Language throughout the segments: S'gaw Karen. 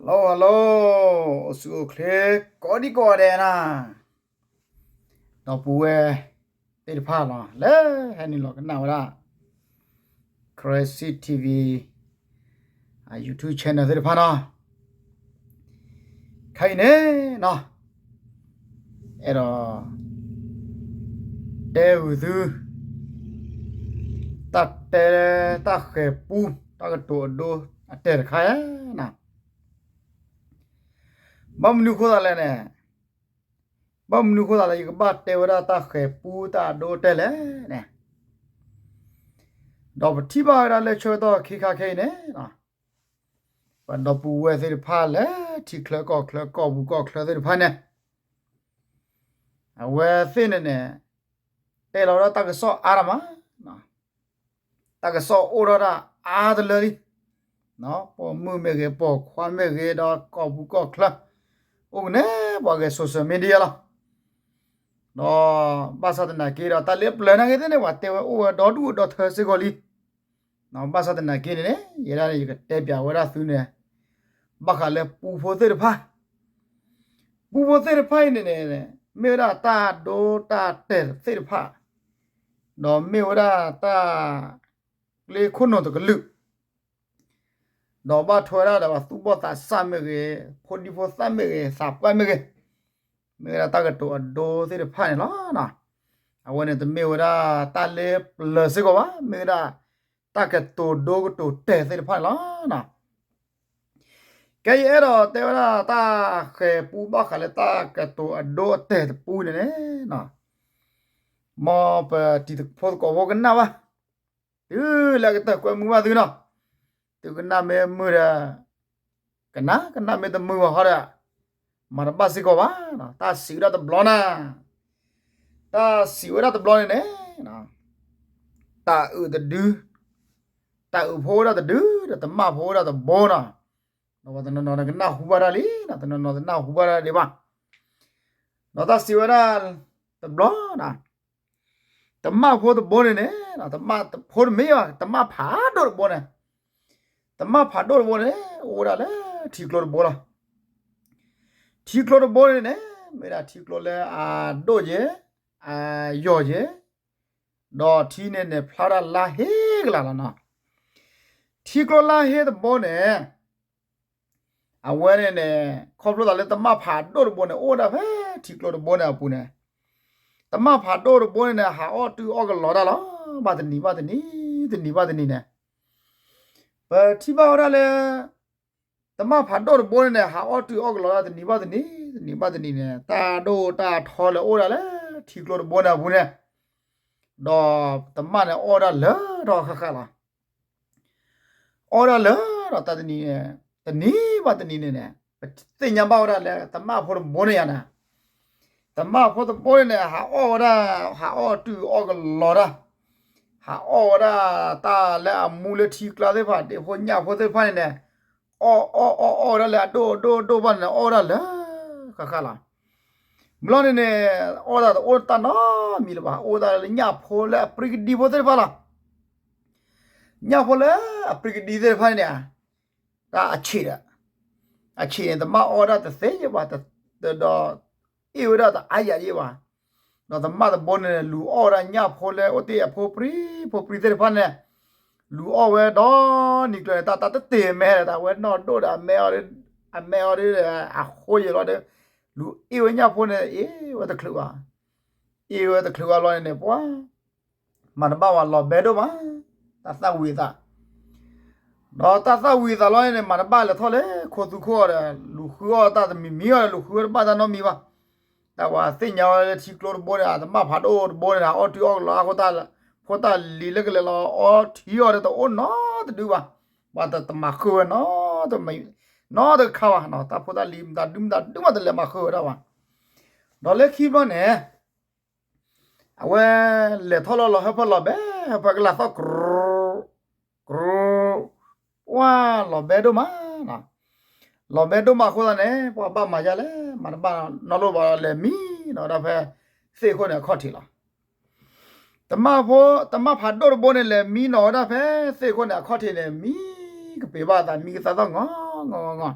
Hello hello, အိၣ်ဆူၣ်အိၣ်ချ့ ကိးဒံကိးဂၤဒဲးနီၤ, ဒီပုၢ်ဝဲၢ်သ့ၣ်တဖၣ်လီၤ လၢဟဲနုာ်လီၤကနၣ်ဝဲဒၣ် Crazy T V YouTube channel သ့ၣ်တဖၣ်နီၤ, ခဲအံၤန့ၣ်နီၤ အဲၣ်ဒိး တဲဂုာ်သု တၢ်တဲ တၢ်ဃဲၤပူ တၢ်ကတိၤအဒိအတဲာ်တခါဧါနီၤ, ဘၣ်မနုၤဃိသးလဲၣ်န့ၣ်, ဘၣ်မနုၤဃိသးလၢယကဘၣ်တဲဝဲဒၣ်တၢ်ဃဲၤပူတၢ်အဒိအတဲာ်လဲၣ်န့ၣ်, ဒီးပထံၣ်ဘၣ်ဝဲဒၣ်လၢဆၢကတီၢ်ခ့ခါခဲအံၤန့ၣ် ပဒီပုၢ်ဝဲၢ်သ့ၣ်တဖၣ်လၢထံချၢကီၢ်ချၢ ကီၢ်ပူၤကီၢ်ချၢသ့ၣ်တဖၣ်န့ၣ် အဝဲသ့ၣ်န့ၣ်န့ၣ် တဲလီၤဝဲဒၣ်တၢ်ကစီၣ်အါတၢ်မး, တၢ်ကစီၣ်အိၣ်ထီၣ်ဒၣ်အါတလၢလံ, ပိာ်မုၣ်မ့ၢ်ဂ့ၤ ပိာ်ခွါမ့ၢ်ဂ့ၤ ဒီးကီၢ်ပူၤကီၢ်ချၢ အိၣ်ကနဲပှၤဂ့ၤ social media လီၤ. ဒီးဘၣ်ဆၣ်သနာ်က့ဒီး တၢ်လၢပျၢၤနာ်က့သ့ၣ်န့ၣ် ပှၤတဲဝဲအိၣ်ဝဲဒီဒူၣ်ဒီထၢစ့ၢ်ကီးလံ. ဘၣ်ဆၣ်သနာ်က့န့ၣ်န့ၣ် ယဲဒၣ်န့ၣ် ယကတဲပၠးဝဲဒၣ်သုန့ၣ် ဘၣ်ဃးလၢပူဖိသ့ၣ်တဖၣ်, ပူဖိသ့ၣ်တဖၣ်အံၤန့ၣ်န့ၣ် မ့ၢ်ဝဲဒၣ်တၢ်ဒိတၢ်တဲာ်သ့ၣ်တဖၣ်, ဒီးမ့ၢ်ဝဲဒၣ်တၢ် ကျ့ခိၣ်နူာ်တကလုာ် ဒီးဘၣ်ထွဲဒၣ်ဒီးပှၤသူၣ်ဘီၣ်သးစၢ်မ့ၢ်ဂ့ၤ, ဖိဒံဖိသၣ်မ့ၢ်ဂ့ၤ, သးပှၢ်မ့ၢ်ဂ့ၤ, မ့ၢ်ဝဲဒၣ်တၢ်ကတိၤအဒိသ့ၣ်တဖၣ်န့ၣ်လီၤ. အဝဲန့ၣ်တမ့ၢ်ဝဲဒၣ်တၢ်လၢပျၢၤစ့ၢ်ကီးဘၣ်, မ့ၢ်ဝဲဒၣ်တၢ်ကတိၤဒိကတိၤတဲာ်သ့ၣ်တဖၣ်န့ၣ်လီၤ. ကဲ ယအဲၣ်ဒိးတဲဝဲဒၣ်တၢ်ဃဲၤပူ ဘၣ်ဃးလၢတၢ်ကတိၤအဒိအတဲာ်တပူန့ၣ်န့ၣ်, မ်ပတံၤဖိသကိးဖိကနၣ်ဘၣ်, တုၤလၢကတၢၢ်ကွဲမုာ်ဘၣ်သုနီၤ, သုကနၣ်မ့ၢ်မုာ်ဒီး ကနၣ်, ကနၣ်မ့ၢ်တမုာ်ဘၣ်ဃီဒီး မၤတဘၣ်စ့ၢ်ကီးဘၣ်, တၢ်စံးဝဲဒၣ်တဘျီန့ၣ်, တၢ်စံးဝဲဒၣ်တဘျီန့ၣ်န့ၣ်, တၢ်အုးတဒု, တၢ်အုးဖိဝဲဒၣ်တဒု ဒီးတမၣ်ဖိဝဲဒၣ်တဘိနီၤ, ဒီးပှၤတနီၤနီၤကနၢ်ဟူဘၣ်တၢ်လံ, တနီၤနီၤတနၢ်ဟူဘၣ်တၢ်ဒံးဘၣ်, ဒီးတၢ်စံးဝဲဒၣ်တဘျီန့ၣ် တမၣ်ဖိတဘိန့ၣ်န့ၣ်, တမၣ်ဖိတမ့ၢ်ဘၣ်, တမၣ်ဖးဒိၣ်တဘိန့ၣ်, တမၣ်ဖးဒိၣ်တဘိန့ၣ် အိၣ်ဝဲဒၣ်လၢထံကျိတဘိလီၤ. ထံကျိတဘိန့ၣ်န့ၣ် မ့ၢ်ဒၣ်ထံကျိလၢအဒိၣ်ယဲ, အယီၢ်ယဲ, ဒီးထံန့ၣ်န့ၣ် ဖျါဒၣ်လါဟ့ကလးလီၤနီၤ. ထံကျိလါဟ့တဘိန့ၣ် အဝဲန့ၣ်န့ၣ် ခီဖျိသးလၢတမၣ်ဖးဒိၣ်တဘိန့ၣ် အိၣ်ဝဲဒၣ်ဖဲထံကျိတဘိန့ၣ်အပူၤန့ၣ်, တမၣ်ဖးဒိၣ်တဘိန့ၣ်န့ၣ် ဟးအီၣ်တုၤအီၣ်ကလီတၢ်လီၤ. ဘၣ်တနံၤဘၣ်တနံၤ, တနံၤဘၣ်တနံၤန့ၣ်, ပထံၣ်ဘၣ်ဝဲဒၣ်လၢ တမၣ်ဖးဒိၣ်တဘိန့ၣ်န့ၣ် ဟးအီၣ်တုၤအီၣ်ကလီတၢ်တနံၤဘၣ်တနံၤ, တနံၤဘၣ်တနံၤန့ၣ် တၢ်ဒိၣ်တၢ်ထီလၢအိၣ်ဒၣ်လၢထံကျိတဘိန့ၣ်အပူၤန့ၣ်, ဒီးတမၣ်န့ၣ်အီၣ်ဒၣ်လၢထီၣ်ဃၣ်ဃၣ်လီၤ. အီၣ်ဒၣ်လၢဒီးတၢ်တနံၤန့ၣ်, တနံၤဘၣ်တနံၤန့ၣ်န့ၣ် ပသ့ၣ်ညါဘၣ်ဝဲဒၣ်လၢတမၣ်ဖိတဘိန့ၣ်ယၤန့ၣ်, တမၣ်ဖိတဘိန့ၣ်န့ၣ် ဟးအီၣ်ဝဲဒၣ်, ဟးအီၣ်တုၤအီၣ်ကလီတၢ်, ဟးအီၣ်ဝဲဒၣ်တၢ်လၢအမူလၢထံကျါသ့ၣ်တဖၣ် ဒ့ၣ်ဖိညၣ်ဖိသ့ၣ်တဖၣ်န့ၣ်န့ၣ်, အီၣ်အီၣ်အီၣ်အီၣ်ဝဲဒၣ်လၢအဒိၣ်အဒိၣ်အဒိၣ်ဘၣ်န့ၣ်န့ၣ် အီၣ်ဝဲဒၣ်လၢဃၣ်ဃၣ်လီၤ. မ့ၢ်လီၤန့ၣ်န့ၣ် အီၣ်ဒၣ်တအိၣ်တၢ်နီတမံၤလၢၤဘၣ်, အိၣ်ဒၣ်လၢညၣ်ဖိလၢအပြံကဒံဖိသ့ၣ်တဖၣ်လီၤ. ညၣ်ဖိလၢအပြံကဒံသ့ၣ်တဖၣ်န့ၣ်န့ၣ်, တၢ်အဆံးဒီး, အဆံးန့ၣ် တမၣ်အီၣ်ဝဲဒၣ်တသ့ယဲၢ်ဘၣ်, ဒီး အ့ၣ်ဝဲဒၣ်တအါယၤယဲၢ်ဘၣ်, ဒီးတမၣ်တဘိန့ၣ် လူၤအီၣ်ဝဲဒၣ်ညၣ်ဖိလၢအိၣ်တ့ၢ်အဖိပြံ, ဖိပြံသ့ၣ်တဖၣ်န့ၣ်, လူၤအီၣ်ဝဲဒီနံၤကျၢၤန့ၣ် တၢ်တတ့ၢ်မဲာ်ဒီး တၢ်ဝဲနီၢ်ဒိၣ်ဒီး အမဲအီၤဒီး, အဃိယဲၢ်လီၤဒီး, လူၤအ့ၣ်ဝဲညၣ်ဖိန့ၣ် အ့ၣ်ဝဲတချုးဘၣ်, အ့ၣ်ဝဲတချုးဘၣ်လီၤန့ၣ်န့ၣ် ပှၤ မၤတဘၣ်ဝဲ လီၤဘဲဒိၣ်မး, တၢ်သၣ်ဝံၤအသး, ဒီးတၢ်သၣ်ဝံၤအသးလီၤန့ၣ်န့ၣ် မၤတဘၣ်လဲၤထီၣ်လၢခိသူခိၣ်အီၤဒီး လူၤဃုအီၣ်တၢ်တမံၤမံၤအီၤဒီး လူၤဃုဝဲတဘၣ်တၢ်နီတမံၤဘၣ်. တၢ်ပှၤသ့ၣ်ညါဝဲလၢထံကျိတဘိန့ၣ် တမၣ်ဖးဒိၣ်တဘိန့ၣ် အီၣ်တုၤအီၣ်ကလီအဃိ တၢ်ဖိတၢ်လံၤလၢကလဲၤလီၤအီထံအီၤဒီး တအိၣ်နီတဒုဘၣ်, ပှၤတမၤဃုာ်ဝဲနီတမံၤ, နီတခါဘၣ်, တၢ်ဖိတၢ်လံၤမတၤဒုမတၤဒုမး တလဲၤမၤဃုာ်ဝဲဒၣ်ဘၣ်. ဒီးလၢခံဘျီန့ၣ် အဝဲလဲၤထီၣ်လီၤလီၤ ဟၢဖၢလီၤဘဲ, ဟၢဖၢကလၤသီၣ် ကြူၢ်, ကြူၢ်, ပှၤလီၤဘဲဒိၣ်မး, လီၤဘဲဒိၣ်မးအဃိသတးန့ၣ် ပှၤဘၣ်မၤဒ်လဲၣ်, မၤတဘၣ်နီတဘျီဘၣ် လဲၤမံနီၤဝဲဒၣ်ဖဲ သ့ၣ်ခိၣ်န့ၣ်အခီၣ်ထံးလီၤ. တမၣ်ဖိ, တမၣ်ဖးဒိၣ်တဘိန့ၣ် လဲၤမံနီၤဝဲဒၣ်ဖဲသ့ၣ်ခိၣ်န့ၣ်အခီၣ်ထံးန့ၣ် မံကပ့ၤဘၣ်အသး မံကသးသီၣ် ငီၤ ငီၤ ငီၤ ငီၤ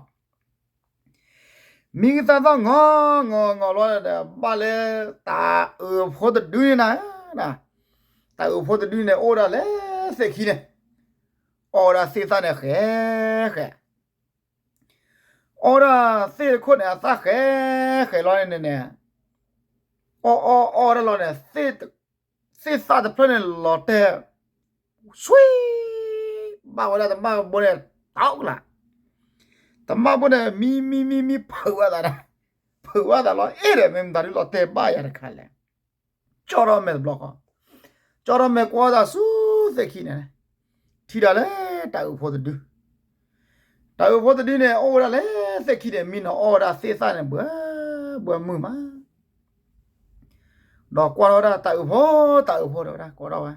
မံကသးသီၣ် ငီၤငီၤငီၤလီၤဒီး ဘၣ်လၢတၢ်အုးဖိတဒုန့ၣ်နၤ, တၢ်အုးဖိတဒုန့ၣ် အိၣ်ဝဲဒၣ်လၢသ့ၣ်ခံန့ၣ်, အီၣ်ဝဲဒၣ်သ့ၣ်သၣ်န့ၣ်ဃဲးဃဲး, အီၣ်ဝဲဒၣ်သ့ၣ်တခိၣ်န့ၣ် အသၣ်ဃဲးဃဲးလီၤန့ၣ်န့ၣ်, အီၣ်အီၣ်အီၣ်ဝဲဒၣ်လီၤန့ၣ် သ့ၣ်သၣ်တဖျၢၣ်န့ၣ်လီၤတဲာ် ဆွံ, ဘၣ်ဝဲဒၣ်တမၣ်ဘိန့ၣ် တီကလး, တမၣ်ဘိန့ၣ် မံမံမံမံ ဖုးဝဲသး, ဖုးဝဲသးလီၤ အဲၣ်ဒီး မ့ၢ်မတၤဒုလီၤတဲာ်ဘၣ်ယၤတခါလဲၣ်, ကၠီထီၣ်မဲာ်တဘျီဃီ, ကၠီထီၣ်မဲာ်ကွၢ်သးဆူသ့ၣ်ခံန့ၣ်, ထံၣ်ဒၣ်လၢတၢ်အုးဖိတဒု, တၢ်အုးဖိတဒုန့ၣ် အိၣ်ဝဲဒၣ်လၢသ့ၣ်ခံန့ၣ် မံနီၤအီၣ်ဝဲဒၣ်သ့ၣ်သၣ်န့ၣ် ဘှဲဘှဲမုာ်မး ဒီးကွၢ်ထီၣ်ဝဲဒၣ် တၢ်အုးဖိ တၢ်အုးဖိ တဲဝဲဒၣ် ကိးထီၣ်ဝဲ,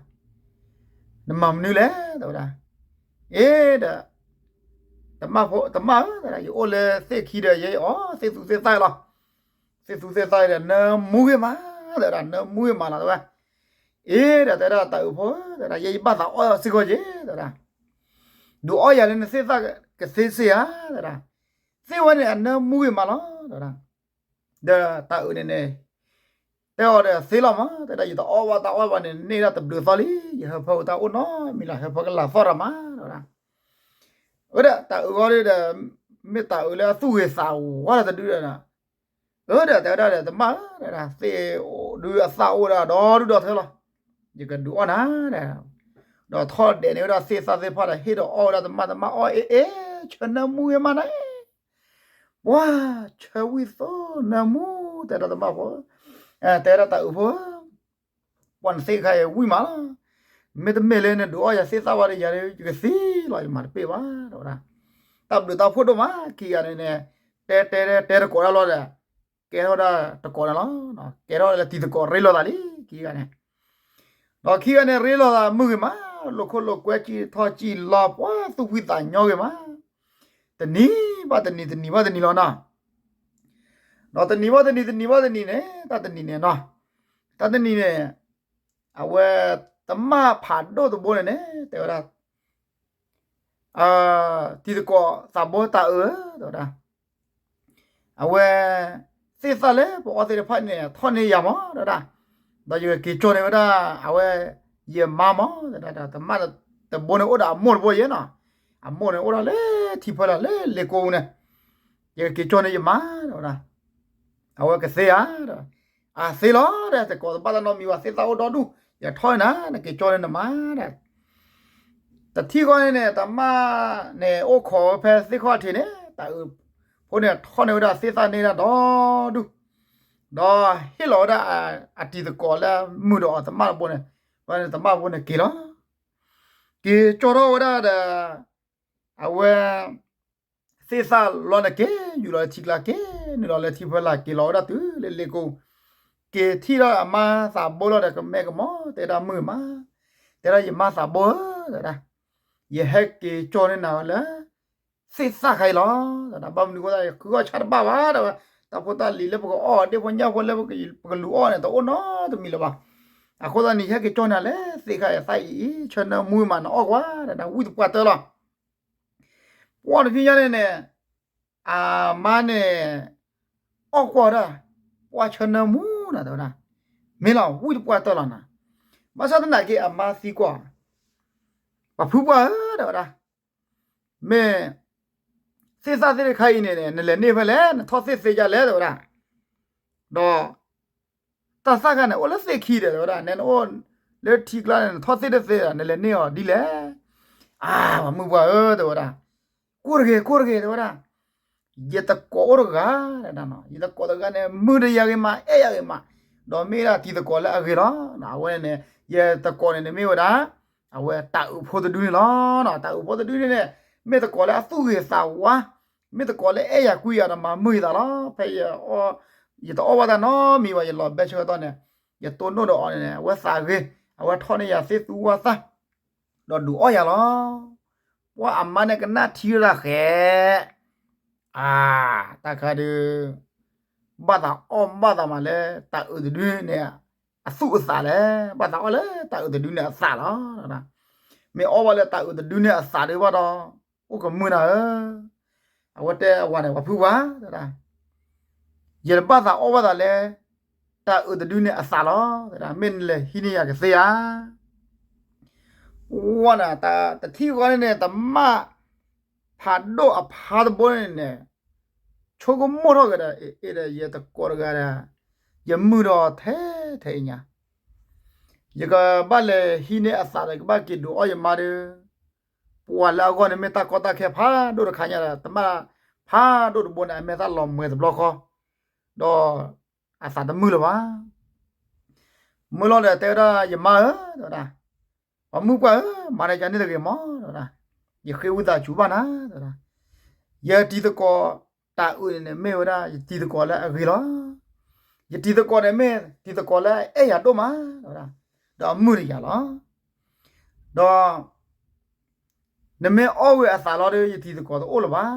နမၤမနုၤလဲၣ် တဲဝဲဒၣ်, အ့ဒီး, တမၣ်ဖိ တမၣ်ဧၢ တဲဒၣ် ယအိၣ်လၢသ့ၣ်ခံဒီး ယဲအီၣ်သ့ၣ်သူသ့ၣ်သၣ်လီၤ, သ့ၣ်သူသ့ၣ်သၣ်ဒီး နၢမူဂ့ၤမး တဲဝဲဒၣ် နၢမူဂ့ၤမးလီၤ တဲဝဲ, အ့ဒီး တဲဒၣ် တၢ်အုးဖိ တဲဒၣ် ယဲယဘၣ်သးအီၣ်စ့ၢ်ကီးက့ၤ တဲဒၣ်, ဒုးအီၣ်ယၤလၢနသ့ၣ်သၣ်ကသ့စ့ၢ်ဧါ တဲဒၣ်, သ့ၣ်ဝဲန့ၣ် အနၢမူဂ့ၤမးလီၤ တဲဒၣ်, ဒီးတၢ်အုးန့ၣ်န့ၣ်, တဲအီၤဒီးသ့လီၤမး တဲဒၣ် ယတအီၣ်ဘၣ်တၢ်အီၣ်ဘၣ်န့ၣ် န့ၢ်ဒၣ်တဘျုးသီလံ ယဟၢဖၢတၢ်အိၣ်နီတမံၤလီၤ ဟၢဖၢကလၤသီၣ်တၢ်မး တဲဝဲဒၣ်, အဝဲဒၣ်တၢ်အုးဂီၢ်ဒီး, မ့ၢ်တၢ်အုးလၢအသူၣ်ဂ့ၤသးဝါတဒုဒီး, အၢဒီးတဲဝဲဒၣ်ဒီး တမၣ်ဧၢ တဲဒၣ် သ့ၣ်ဒုအသၣ်အိၣ်ဒၣ်ဒီဒူၣ်ဒီထၢလီၤ, ယကဒုးအီၣ်နၤ တဲ, ဒီးထီၣ်ဒဲးန့ၢ်ဝဲဒၣ်သ့ၣ်သၣ်သ့ၣ်တဖၣ်ဒီး ဟ့ၣ်ဒီးအီၣ်ဝဲဒၣ်တမၣ် တမၣ်အီၣ်အ့ၣ်အ့ၣ် ဆၢနၢမူဂ့ၤမးန့ၣ်, ပှၤ, ဆၢဝံၣ်သိနၢမူ တဲဒၣ်တမၣ်ဖိ, တဲဒၣ်တၢ်အုးဖိဧၢ, ပှၤနသ့ၣ်တခါအံၤဝံၣ်မးလီၤ, မ့တမ့ၢ်လၢနဒုးအီၣ်ယၤသ့ၣ်သၣ်ဝဲဒီး ယၤဒီးယကသံလီၤ ယမၤတပ့ၢ်ဘၣ် တဲဝဲဒၣ်, တၢ်ဘျုးတၢ်ဖှိၣ်ဒိၣ်မး ခံဂၤန့ၣ်န့ၣ်, တဲတဲတဲတဲတကိးတၢ်လီၤဒီး, ကဲထီၣ်ဝဲဒၣ်တကိးန့ၣ်လီၤ, ကဲထီၣ်လၢတံၤသကိးရ့လိာ်သးလံ ခံဂၤန့ၣ် ဒီးခံဂၤန့ၣ် ရ့လိာ်သးမုာ်ဂ့ၤမး, လိာ်ခိၣ်လိာ်ကွဲစံၣ်ထီၣ်စံၣ်လီၤ ပှၤသူၣ်ဖှံသးညီဂ့ၤမး, တနံၤဘၣ်တနံၤ တနံၤဘၣ်တနံၤလီၤနီၤ, ဒီးတနံၤဘၣ်တနံၤ တနံၤဘၣ်တနံၤန့ၣ် တၢ်တနံၤန့ၣ်နီၤ, တၢ်တနံၤန့ၣ်, အဝဲ, တမၣ်ဖးဒိၣ်တဘိန့ၣ်န့ၣ် တဲဝဲဒၣ် တံၤသကိးသးဘိတၢ်အုး တဲဝဲဒၣ်, အဝဲ, သ့ၣ်သၣ်လၢပအီၣ်သ့ၣ်တဖၣ်န့ၣ် ထီၣ်န့ၢ်ယၤမး တဲဝဲဒၣ်, ဒီးယကက့ၤကၠီန့ၢ်ဝဲဒၣ် အဝဲ, ယမါမး တဲဒၣ်, တမၣ်တဘိန့ၣ်အိၣ်ဒီးအမိၢ်တဘိယဲနီၤ, အမိၢ်န့ၣ်အိၣ်ဒီးလၢထံဖီလာ်လၢလ့ကိပူၤန့ၣ်, ယကက့ၤကၠီန့ၢ်ယမါ တဲဝဲဒၣ်, အဝဲကသ့ဧါ ဒီး, အသ့လီၤ ဒီး သကိးတဘၣ်တၢ်နီတမံၤဘၣ် သ့ၣ်သၣ်အိၣ်ဒီဒူၣ် ယထီၣ်န့ၢ်နၤ နက့ၤကၠီန့ၢ်နမါ ဒီး တထံၣ်ဃီန့ၣ်န့ၣ် တမၣ်န့ၣ်အိၣ်ခိးဝဲဖဲသ့ၣ်ခီၣ်ထံးန့ၣ် တၢ်အုးဖိန့ၣ်ထီၣ်န့ၢ်ဝဲဒၣ်သ့ၣ်သၣ်န့ၢ်ဒၣ်ဒီဒူၣ်, ဒီးဟ့ၣ်လီၤဝဲဒၣ်အတံၤသကိးလၢမုာ်ဒီးအီၤတမၣ်တဘိန့ၣ်, ဝဲန့ၣ်တမၣ်တဘိန့ၣ်က့ၤလီၤ, က့ၤကၠီထီၣ်ဝဲဒၣ်ဒီး, အဝဲ သ့ၣ်သၣ်လီၤန့ၣ်က့ၤ ယူၤလီၤလၢထံကျါက့ၤ နုာ်လီၤလၢထံဖီလာ် က့ၤလီၤဝဲဒၣ်တုၤလၢလ့ကိပူၤ, က့ၤထံၣ်ဒီးအမါသးဘိလီၤဒီးကမဲကမီၤ တဲဒၣ်မုာ်မး, တဲဒၣ်ယမါသးဘိဧၢ တဲဒၣ်, ယဟဲက့ၤကၠီန့ၢ်နၤလၢ သ့ၣ်သၣ်ခါအံၤလီၤ, တဲဒၣ် ဘၣ်မနုၤဃိသတး ယဃုအီၣ်ဆၣ်တဘၣ်ဘၣ် တဲဝဲ, တၢ်ဖိတၢ်လံၤလၢပကအီၣ်ဒ့ၣ်ဖိညၣ်ဖိလၢပကလူၤအီၣ်န့ၣ် တအိၣ်နီတမံၤလၢၤဘၣ်, အဃိသတးန့ၣ် ယဟဲက့ၤကၠီနၤလၢသ့ၣ်ခါအံၤသၣ်အံၤ ဆၢနၢမူမး နအီၣ်ကွၢ် တဲဒၣ် ဝံၣ်တပှၢ်တၢၢ်လီၤ ပှၢ်တဖံးညါန့ၣ်န့ၣ်, အမါန့ၣ်, အီၣ်ကွၢ်ဒၣ်, ပှၢ်ဆၢနၢမူနၤ တဲဝဲဒၣ်, မ့ၢ်လီၤ ဝံၣ်တပှၢ်တၢၢ်လီၤနၤ, ဘၣ်ဆၣ်သနာ်က့အမါသံကွၢ်, ပှၤဖုပှၢ်ဧၢ တဲဝဲဒၣ်, မ့ၢ်, သ့ၣ်သၣ်သ့ၣ်တခါအံၤန့ၣ်န့ၣ် နလဲၤန့ၢ်ဖဲလဲၣ် နထီၣ်သ့ၣ်သ့ဒ်လဲၣ် တဲဝဲဒၣ်, ဒီး တၢ်သၣ်ခါန့ၣ် အိၣ်လၢသ့ၣ်ခံဒီး တဲဝဲဒၣ် နဲနအိၣ်လၢထံကျါန့ၣ် နထီၣ်သ့ၣ်တသ့ဒီး နလဲၤန့ၢ်အီၤဒ်လဲၣ်. အါ ပှၤမုၣ်ပှၢ်ဧၢ တဲဝဲဒၣ်, ကိၢ်တဂ့ၤ ကိၢ်တဂ့ၤ တဲဝဲဒၣ်, ယသကိးအိၣ်တဂၤ, ယသကိးတဂၤန့ၣ် မုာ်ဒီးယၤဂ့ၤမး အဲၣ်ယၤဂ့ၤမး, ဒီးမ့ၢ်ဒၣ်တံၤသကိးလၢအဂ့ၤလီၤ. အဝဲန့ၣ် ယသကိးန့ၣ်န့ၣ်မ့ၢ်ဝဲဒၣ် အဝဲတၢ်အုးဖိတဒုန့ၣ်လီၤ. တၢ်အုးဖိတဒုန့ၣ်န့ၣ် မ့ၢ်သကိးလၢအသူၣ်ဂ့ၤသးဝါ, မ့ၢ်သကိးလၢအဲၣ်ယၤကွံယၤဒီးမၤမုာ်ယသးလီၤ. ဖဲယ ယတအီၣ်ဘၣ်တၢ်နီတမံၤဘၣ် ယလီၤဘဲဆၢကတီၢ်န့ၣ် ယတိၢ်နီၣ်ဒီးအီၤန့ၣ် အဝဲသးဂ့ၤ, အဝဲထီၣ်န့ၢ်ယၤသ့ၣ်သူဝၣ်သၣ်, ဒီးဒုးအီၣ်ယၤလီၤ. ပှၤအမါန့ၣ်ကနၣ်ထံရၣ်ဃဲ, အါ, တၢ်ခါဒုး ဘၣ်သးအီၣ်ဘၣ်သးမးလၢ တၢ်အုးတဒုန့ၣ် အသူၣ်အသးလဲၣ်, ဘၣ်သးအီၣ်လၢတၢ်အုးတဒုန့ၣ်အသးလီၤ. မ့ၢ်အီၣ်ဘၣ်လၢတၢ်အုးတဒုန့ၣ်အသးဒုးဘၣ်ဒီး အိၣ်ကမုာ်နၤဧၢ. အဝဲတဲအဝၤန့ၣ် ပှၤဖုပှၢ် တဲဒၣ်, ယတဘၣ်သးအီၣ်ဘၣ်သးလၢ တၢ်အုးတဒုန့ၣ်အသးလီၤ, မ့ၢ်နလဲၤဟံးန့ၢ်ယၤကသ့ဧါ. ဝဲန့ၣ် တထံၣ်ဃီန့ၣ်န့ၣ် တမၣ်ဖးဒိၣ်အဖါတဘိန့ၣ်န့ၣ် ဆိကမိၣ်ထီၣ်က့ၤဒီး အ့ၣ်ဒီးယသကိးတဂၤဒီး ယမုာ်ဒီးထဲထဲအံၤညါ ယကဘၣ်လဲၤဟံးန့ၢ်အသးဒီး ကဘၣ်က့ၤဒုးအီၣ်ယမါဒီး ပှၤလၢအဂီၢ်န့ၣ်မ့ၢ်တၢ်ကီတၢ်ခဲဖးဒိၣ်တခါညါဒီး တမၣ်ဖးဒိၣ်တဘိန့ၣ် အမဲာ်သၣ်လီၤမှဲၤတဘျီဃီ ဒီးအသးတမုာ်လၢၤဘၣ်. မုာ်လီၤဒီးတဲဝဲဒၣ် ယမါဧၢ တဲဝဲဒၣ်, ပှၤမုၣ်ပှၢ်ဧၢ မၤတၢ်ယၤန့ၣ်တဂ့ၤမး တဲဝဲဒၣ်, ယဃ့ဝံသးစူၤဘၣ်နၤ တဲဝဲဒၣ်, ယတံၤသကိးတၢ်အုးန့ၣ်န့ၣ် မ့ၢ်ဝဲဒၣ်ယတံၤသကိးလၢအဂ့ၤလီၤ. ယတံၤသကိးန့ၣ်မ့ၢ်တံၤသကိးလၢအအဲၣ်ယၤဒိၣ်မး တဲဝဲဒၣ်, ဒီးအမုာ်တယၤလီၤ. ဒီး နမ့ၢ်အီၣ်ဝဲအသးလီၤဒီး ယတံၤသကိးတအိၣ်လၢၤဘၣ်.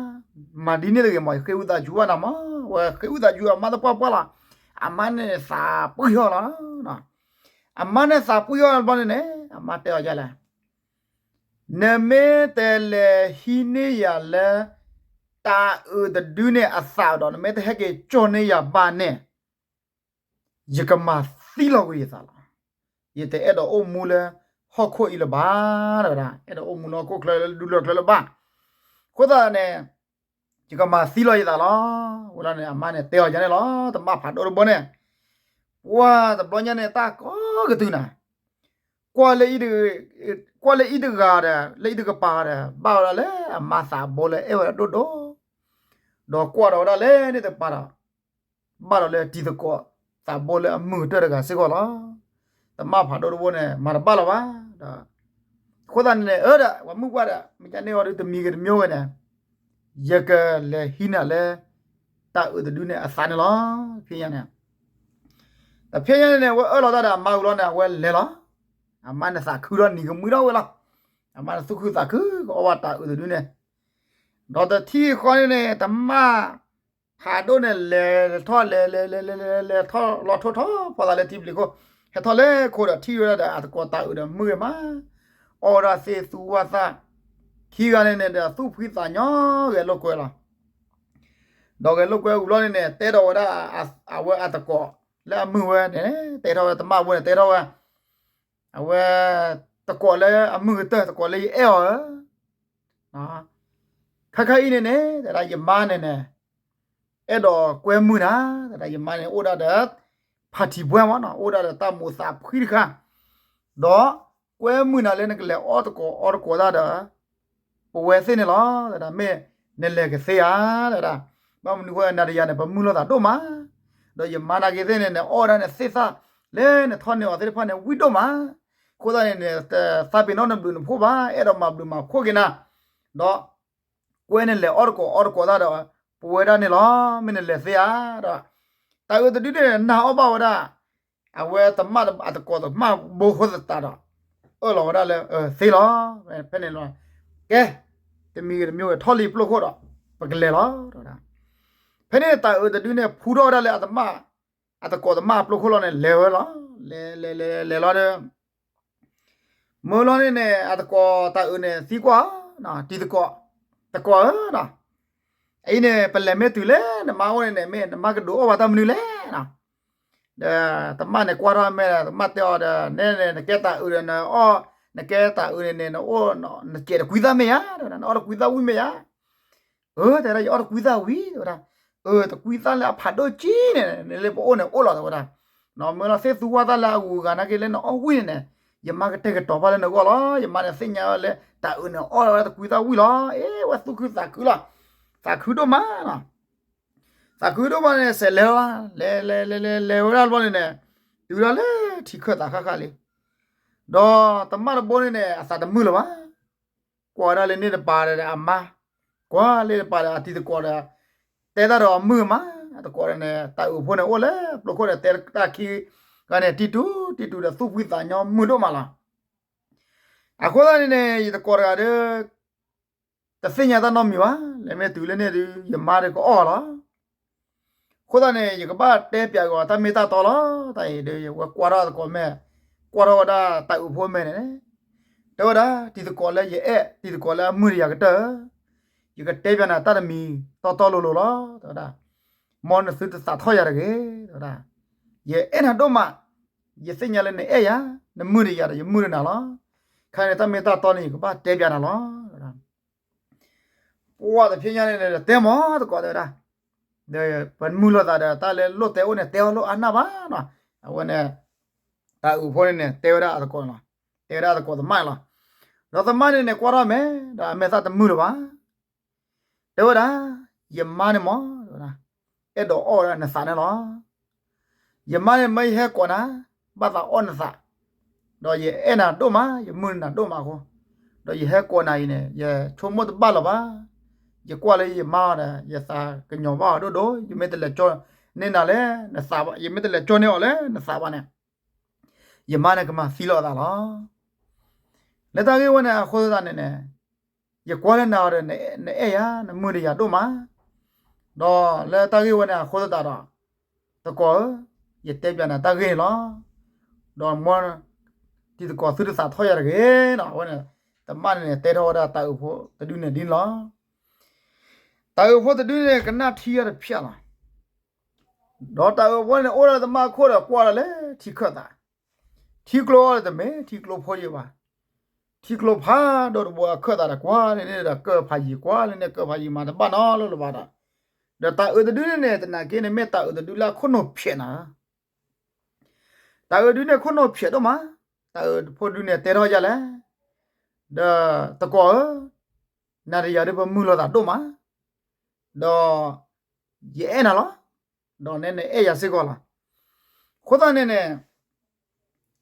မၤဒ်န့ၣ်တဂ့ၤမး ယဃ့ဝံသးစူၤဘၣ်နၤမး, ဝဲဃ့ဝံသးစူၤအမါသပှၢ်ပှၢ်လီၤ. အမါန့ၣ်သးပှံၢ်ထီၣ်လီၤ. အမါန့ၣ်သးပှံၢ်ထီၣ်တဘျီန့ၣ်န့ၣ် အမါတဲအီၤဒ်လဲၣ်, နမ့ၢ်တလဲၤဟံးန့ၢ်ယၤလၢ တၢ်အုးတဒုန့ၣ်အသးဒီး နမ့ၢ်တဟဲက့ၤကၠီၣ်န့ၢ်ယၤဘၣ်န့ၣ် ယကမၤသံလီၤကွံာ်ယသးလီၤ. ယတအဲၣ်ဒိးအိၣ်မူလၢဟီၣ်ခိၣ်အံၤလၢၤဘၣ် တဲဝဲဒၣ်, အဲၣ်ဒိးအိၣ်မူလၢဟီၣ်ခိၣ်ချၢလၢဒူလၢၢ်ချၢလၢၤဘၣ်. အဃိသတးန့ၣ် ယကမၤသံလီၤယသးလီၤ. ဝဲလီၤန့ၣ် အမါန့ၣ်တဲအီၤယၤန့ၣ်လီၤ. တမၣ်ဖးဒိၣ်တဘိန့ၣ် ပှၤတဘျီညါန့ၣ် တၢ်ကိးကတုၤနၤ ကွၢ်လၢအံၤတဂၤဒီး လၢအံၤတကပၤဒီး ဘၣ်ဝဲဒၣ်လၢအမါသးဘိလၢအဲၣ်ဝဲဒၣ်ဒိၣ်ဒိၣ်, ဒီးကွၢ်ဒီးဝဲဒၣ်လၢန့ၣ်တကပၤဒီး ဘၣ်ဒီးလၢတံၤသကိးသးဘိလၢအမုာ်ကတၢၢ်တဂၤစ့ၢ်ကီးလီၤ. တမၣ်ဖးဒိၣ်တဘိန့ၣ် မၤတဘၣ်လီၤဘၣ်ဒီး အဃိသတးန့ၣ်န့ၣ် အၢဒီး ပှၤမုၣ်ပှၢ်ဒီး မ့ၢ်ကန့ၢ်အီၤဒုးတမံၤဂ့ၤတမံၤဂ့ၤန့ၣ် ယကလဲၤဟံးနၤလၢ တၢ်အုးတဒုန့ၣ်အသးန့ၣ်လီၤ. ဖဲညါန့ၣ် တဖဲညါန့ၣ်န့ၣ် အဝဲအၢၣ်လီၤတၢ်ဒီးအမါဝံၤလီၤန့ၣ် အဝဲလဲၤလီၤ. အမါန့ၣ်သးခုဒီးနံၤကမှံဒီးဝဲလီၤ. အမါန့ၣ်သူၣ်ခုသးခု ကအီၣ်ဘၣ်တၢ်အုးတဒုန့ၣ်, ဒီးတထံၣ်ဃီန့ၣ်န့ၣ် တမၣ်ဖးဒိၣ်န့ၣ် လဲၤထီၣ်လဲၤလဲၤလဲၤလဲၤလဲၤလဲၤထီၣ်လီၤထိၣ်ထီၣ်ဖီသးလၢထံပျံၤခိၣ်, ဟဲထီၣ်လၢခိဒီးထံၣ်ဝဲဒၣ်ဒီး အသကိးတၢ်အုးဒီးမုာ်ဂ့ၤမး, အီၣ်ဝဲဒၣ်သ့ၣ်သူဝၣ်သၣ်, ခံဂၤန့ၣ်န့ၣ်ဒီးသူၣ်ဖှံသးညီဂဲၤလိာ်ကွဲလီၤ. ဒီးဂဲၤလိာ်ကွဲဝံၤလီၤန့ၣ်န့ၣ် တဲထီၣ်ဝဲဒၣ် အဝဲအသကိးလၢအမုာ်ဝဲန့ၣ် တဲထီၣ်ဝဲတမၣ်ဘိန့ၣ် တဲထီၣ်ဝဲ အဝဲ သကိးလၢအမုာ်ကတၢၢ် သကိးလၢယအဲၣ်အီၤဧၢ, ခဲခါအံၤန့ၣ်န့ၣ် တဲဒၣ်ယမါန့ၣ်န့ၣ် အဲၣ်ဒိးကွဲမုာ်နၤ, တဲဒၣ်ယမါန့ၣ် အိၣ်ဒၣ်ဒီး ဖးထံၣ်ဘှဲမးနီၤ အိၣ်ဒၣ်ဒီးတၢ်မိၣ်သးဖှံတခါ, ဒီးကွဲမုာ်နၤလၢနကလဲၤအီၣ်သကိးအီသကိးတၢ်ဒီး ပဝဲသ့ၣ်န့ၣ်လီၤ, တဲဒၣ်မ့ၢ်နလဲၤကသ့ဧါ, တဲဒၣ် ဘၣ်မနုၤဃိနၤဒီးယၤန့ၣ် ပမုာ်လိာ်သးဒိၣ်မး, ဒီးယမါနာ်က့သ့ၣ်န့ၣ် နအီၣ်ဒၣ်န့ၣ်သ့ၣ်သၣ် လၢနထီၣ်န့ၢ်အီၤသ့ၣ်တဖၣ်န့ၣ် ဝံၣ်ဒိၣ်မး, အဃိသတးန့ၣ်န့ၣ် သးပ့ၤနီၣ်နဘျုးနဖှိၣ်ဘၣ်, အဲၣ်ဒိးမၤဘျုးမၤဖှိၣ်က့ၤနၤ, ဒီးကွဲနလဲၤအီၣ်သကိးအီသကိးတၢ်ဒီး ပဝဲဒၣ်န့ၣ်လီၤ, မ့ၢ်နလဲၤသ့ဧါ, ဒီးတၢ်အုးတဒုန့ၣ် နာ်အီၣ်ဘၣ်ဝဲဒၣ် အဝဲတမၣ်အသကိးတမၣ်ဘိဃိသတးဒီး အၢၣ်လီၤဝဲဒၣ်လၢ သ့လီၤ, ဖဲန့ၣ်လီၤ, ကဲ တမံၤဂ့ၤတမံၤဂ့ၤ ထီၣ်လံပျိၢ်ခိၣ်ဒီး ပကလဲၤလီၤ, ဖဲန့ၣ်တၢ်အုးတဒုန့ၣ် ဖူထီၣ်ဝဲဒၣ်လၢအတမၣ် အသကိးတမၣ်အပျိၢ်ခိၣ်လီၤန့ၣ် လဲၤဝဲလီၤ, လဲၤလဲၤလဲၤလဲၤလီၤဒီး မုာ်လီၤန့ၣ်န့ၣ် အသကိးတၢ်အုးန့ၣ် သံကွၢ်, တံၤသကိး, သကိးဧၢ, အံၤန့ၣ် ပလဲၤမ့ၢ်တုၤလၢနမါအိၣ်န့ၣ်န့ၣ် မ့ၢ်နမါကဒုးအီၣ်ပှၤတၢ်မနုၤလဲၣ်, ဒီးတမၣ်န့ၣ်ကွၢ်ထီၣ်မ့ၢ် တမၣ်တဲအီၤဒီး နဲန့ၣ် နကဲတၢ်အုးဒီးနအီၣ်, နကဲတၢ်အုးန့ၣ်န့ၣ် နအိၣ် နကဲးတကွံသၣ်မ့ၢ်ဧါ, နအီၣ်တကွံသၣ်ဝံၣ်မ့ၢ်ဧါ, အၢ တဲဒၣ် ယအီၣ်တကွံသၣ်ဝံၣ် တဲဝဲဒၣ်, အၢ တကွံသၣ်လၢအဖးဒိၣ်ကံန့ၣ် နလၢပအိၣ်န့ၣ်အိၣ်လီၤ တဲဝဲဒၣ်, မ့ၢ်လီၤသ့ၣ်သူဝၣ်သၣ်လၢအဂုၤအဂၤနာ်က့လၢနအီၣ်ဝံၣ်န့ၣ်န့ၣ် ယမါကတဲာ်ကတီၤဘၣ်လၢနဂီၢ်လီၤ, ယမါန့ၣ်သ့ၣ်ညါလၢတၢ်အုးန့ၣ်အီၣ်လီၤဝဲဒၣ်တကွံသၣ်ဝံၣ်လီၤ, အ့ ဝဲသူၣ်ခုသးခုလီၤ, သးခုဒိၣ်မးလီၤ, သးခုဒိၣ်မးန့ၣ် စဲးလဲၤဝဲ, လဲၤလဲၤလဲၤလဲၤလဲၤဝဲဒၣ်တဘျီန့ၣ်န့ၣ် တုၤဝဲဒၣ်လၢထံခၢၣ်သးဃၣ်ဃၣ်လံ, ဒီးတမၣ်တဘိန့ၣ်န့ၣ် အသးတမုာ်လၢၤဘၣ် ကွၢ်ဝဲဒၣ်လၢန့ၣ်တပၤဒီးအမါ, ကွၢ်လၢတပၤဒီးအတံၤသကိးဒီး တဲတၢ်ဒီးအမုာ်မး, အသကိးန့ၣ် တၢ်အုးဖိန့ၣ်အိၣ်လၢပျိခိၣ်ဒီး တဲတၢ်ခံဂၤန့ၣ် တံၢ်တူၢ်တံၢ်တူၢ်ဒီးသူၣ်ဖှံသးညီမုာ်ဒိၣ်မးလီၤ, အဃိသတးန့ၣ်န့ၣ် ယသကိးတဂၤဒီး တသ့ၣ်ညါတၢ်နီတမံၤဘၣ်, လဲၤမ့ၢ်တုၤလၢန့ၣ်ဒီး ယမါဒီးကအီၣ်လီၤ အဃိသတးန့ၣ် ယကဘၣ်တဲပၠးက့ၤအီၤတၢ်မ့ၢ်တၢ်တီလီၤ, တၢ်အံၤဒီး ယဝဲကွၢ်ထီၣ်အသကိးမဲာ်, ကွၢ်ထီၣ်ဝဲဒၣ်တၢ်အုးဖိမဲာ်န့ၣ်, တဲဝဲဒၣ် တံၤသကိးလၢယအဲၣ် တံၤသကိးလၢအမုာ်တယၤကတၢၢ်, ယကတဲပၠးနၤတၢ်တမံၤတီတီလိၤလိၤလီၤ, တဲဝဲဒၣ်, မ်နသုတသးထီၣ်ယၤတဂ့ၤ, တဲဝဲဒၣ်. ယအဲၣ်နၤဒိၣ်မး, ယသ့ၣ်ညါလၢနအဲၣ်ယၤ, နမုာ်တယၤဒီး ယမုာ်တနၤလီၤ. ခဲအံၤန့ၣ် တၢ်မ့ၢ်တၢ်တီန့ၣ် ယကဘၣ်တဲပျးနၤလီၤ. ပှၤတဖျဲညါန့ၣ် တဲမးသကိး တဲဝဲဒၣ်. ဒီးပမုာ်လိာ်သးဒီး တၢ်လၢလိၣ်တဲအိၣ်န့ၣ် တဲအီၤလိၣ်အါနၢ်ဘၣ်နီၤ. အဝဲန့ၣ် တၢ်အုးဖိန့ၣ်န့ၣ် တဲဝဲဒၣ်အသကိးန့ၣ်လီၤ. တဲဝဲဒၣ်အသကိးသမၣ်န့ၣ်လီၤ. ဒီးသမၣ်န့ၣ်န့ၣ် ကွၢ်ထီၣ်မဲာ် ဒီးအမဲာ်သၣ်တမုာ်လၢၤဘၣ်. တဲဝဲဒၣ်, ယမါန့ၣ်မး တဲဝဲဒၣ်, အဲၣ်ဒိးအီၣ်ဝဲဒၣ်နသးန့ၣ်လီၤ. ယမါန့ၣ်မ့ၢ်ယဟဲကိးနၤ, ဘၣ်သးအီၣ်နသး, ဒီးယအဲၣ်နၤဒိၣ်မး, ယမုာ်နၤဒိၣ်မးအဃိ, ဒီးယဟဲကိးနၤအံၤန့ၣ် ယဆိကမိၣ်တဘၣ်လၢၤဘၣ်. ယကွၢ်လၢယမါဒီး ယသးကညီၤဘၣ်အီၤဒိၣ်ဒိၣ်, ယမ့ၢ်တလဲၤကၠီန့ၢ်နၤလၢနသးဘၣ်, ယမ့ၢ်တလဲၤကၠီန့ၢ်အီၤလၢနသးဘၣ်န့ၣ် ယမါန့ၣ်ကမၤသံလီၤအသးလီၤ. လၢတၢ်ဂ့ၢ်ဝဲန့ၣ်အဃိသတးန့ၣ်န့ၣ်, ယကွၢ်လၢနၤဒီး နအဲၣ်ယၤ, နမုာ်တယၤဒိၣ်မး, ဒီးလၢတၢ်ဂ့ၢ်ဝဲန့ၣ်အဃိသတးဒီး, သကိးဧၢ, ယတဲပျးနၤတၢ်ဂ့ၢ်န့ၣ်လီၤ. ဒီးမ်တံၤသကိး သုတသးထီၣ်ယၤတဂ့ၤနီၤ. အဝဲန့ၣ် သမၣ်န့ၣ်န့ၣ် တဲထီၣ်ဝဲဒၣ်တၢ်အုးဖိတဒုန့ၣ်ဒ်န့ၣ်လီၤ. တၢ်အုးဖိတဒုန့ၣ် ကနၣ်ထံအီၤတဖျၢၣ်လီၤ. ဒီးတၢ်အုးဖိန့ၣ် အိၣ်ဒီးသမၣ်အခိၣ်ဒီး ကွၢ်ဒီးလၢထံခၢၣ်သး, ထံကျိအီၤတမ့ၢ်ထံကျိဖိယံၤဘၣ်, ထံကျိဖးဒိၣ်တဘိအခၢၣ်သးဒီး ကွၢ်လၢန့ၣ်ဒီးကၢၢ်ဖးယံၤ, ကွၢ်လၢန့ၣ်ကၢၢ်ဖးယံၤမး တဘၣ်နီတလီၢ်လၢၤဘၣ်ဒီး, ဒီးတၢ်အုးတဒုန့ၣ်န့ၣ် သနာ်က့န့ၣ် မ့ၢ်တၢ်အုးတဒုလၢအခိၣ်နူာ်ဖျဲးနၤ တၢ်အုးဒုန့ၣ်ခိၣ်နူာ်ဖျဲးဒိၣ်မး. တၢ်အုးဖိဒုန့ၣ် တဲထီၣ်ယၤလဲၣ်, ဒီးသကိးဧၢ, နၤဒီးယၤဒုး ပမုာ်လိာ်သးဒိၣ်မး, ဒီးယအဲၣ်နၤလီၤ, ဒီးနဲနအဲၣ်ယၤစ့ၢ်ကီးလီၤ. အဃိသတးန့ၣ်န့ၣ်